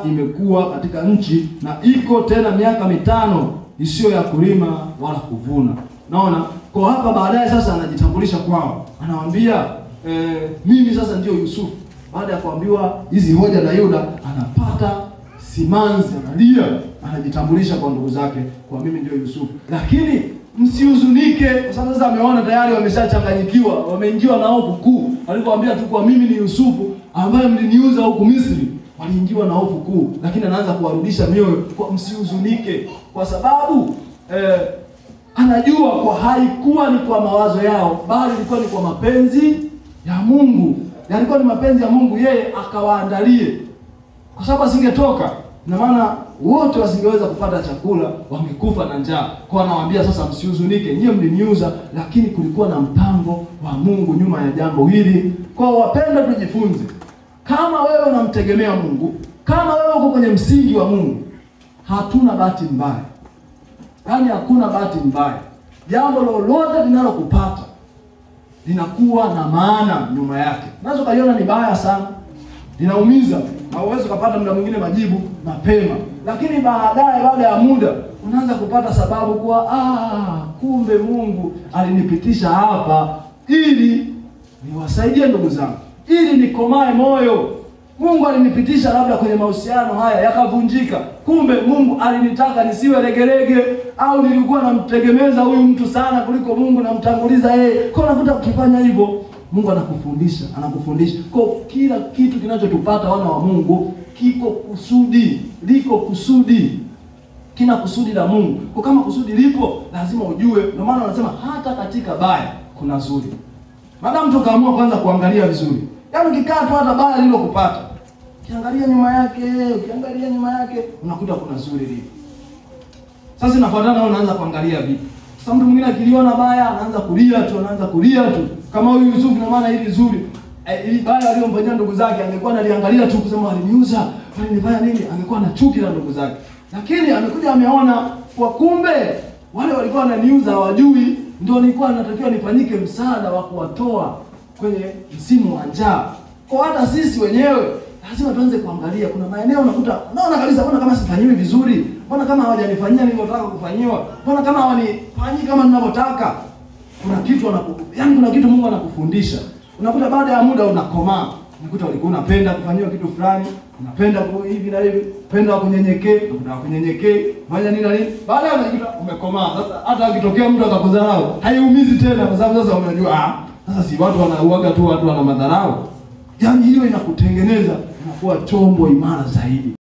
Imekuwa katika nchi na iko tena miaka 5 isiyo ya kulima wala kuvuna. Naona kwa hapa baadaye sasa anajitambulisha kwao, anawaambia mimi sasa ndio Yusufu. Baada ya kuambiwa hizi hoja na Yuda, anapata simanzi, analia, anajitambulisha kwa ndugu zake kwa mimi ndio Yusufu. Lakini msihuzunike, kwa sababu sasa ameona tayari wameshachanganyikiwa, wameingiwa na hofu kuu. Alipowaambia tu kwa mimi ni Yusufu ambaye mliniuza huku Misri, waliingiwa na hofu kuu. Lakini anaanza kuwarudisha mioyo kwa msihuzunike, kwa sababu anajua kwa haikuwa ni kwa mawazo yao, bali ilikuwa ni kwa mapenzi ya Mungu. Yalikuwa ni mapenzi ya Mungu yeye akawaandalie. Kwa sababu asingetoka, na maana wote wasingeweza kupata chakula, wangekufa na njaa. Kwa anawaambia sasa msihuzunike, nyie mliniuza, lakini kulikuwa na mpango wa Mungu nyuma ya jambo hili. Kwa wapenda tujifunze, kama wewe unamtegemea Mungu, kama wewe uko kwenye msingi wa Mungu, hatuna bahati mbaya. Yaani hakuna bahati mbaya. Jambo lolote linalokupata linakuwa na maana nyuma yake. Unaweza ukaiona ni baya sana, linaumiza, na uweze kupata muda mwingine majibu mapema, lakini baadaye, baada ya muda, unaanza kupata sababu kuwa kumbe Mungu alinipitisha hapa ili niwasaidie ndugu zangu, ili nikomae moyo. Mungu alinipitisha labda kwenye mahusiano haya yakavunjika, kumbe Mungu alinitaka nisiwe legelege, au nilikuwa namtegemeza huyu mtu sana kuliko Mungu, namtanguliza yeye. Kwa unakuta ukifanya hivyo Mungu anakufundisha, anakufundisha. Kwa kila kitu kinachotupata wana wa Mungu kiko kusudi, liko kusudi. Kina kusudi la Mungu. Kwa kama kusudi lipo, lazima ujue. Ndio maana wanasema hata katika baya kuna zuri. Maadamu tukaamua kwanza kuangalia vizuri. Yaani ukikaa tu hata baya lililokupata, ukiangalia nyuma yake, ukiangalia nyuma yake, unakuta kuna zuri lipo. Sasa inafuatana wewe unaanza kuangalia vipi. Sasa mtu mwingine akiliona baya anaanza kulia tu, anaanza kulia tu. Kama huyu Yusufu, na maana hili zuri, ili baya aliyomfanyia ndugu zake angekuwa analiangalia tu kusema waliniuza, walinifanya nini, angekuwa na chuki na ndugu zake. Lakini amekuja ameona kwa kumbe wale walikuwa wananiuza hawajui, ndio nilikuwa natakiwa nifanyike msaada wa kuwatoa kwenye msimu wa njaa. Kwa hata sisi wenyewe lazima tuanze kuangalia. Kuna maeneo unakuta unaona kabisa, mbona kama sifanyiwi vizuri, mbona kama hawajanifanyia nilivyotaka kufanyiwa, mbona kama hawanifanyi kama ninavyotaka. Kuna kitu yaani kuna kitu Mungu anakufundisha. Unakuta baada ya muda unakomaa. Unakuta ulikuwa unapenda kufanyiwa kitu fulani, unapenda hivi na hivi, unapenda kunyenyekea, unapenda kunyenyekea, fanya nini na nini. Baadaye unajikuta umekomaa. Sasa hata akitokea mtu akakudharau, haiumizi tena kwa sababu sasa unajua sasa si watu wanauaga tu, watu wana madharau. Yaani hiyo inakutengeneza, unakuwa chombo imara zaidi.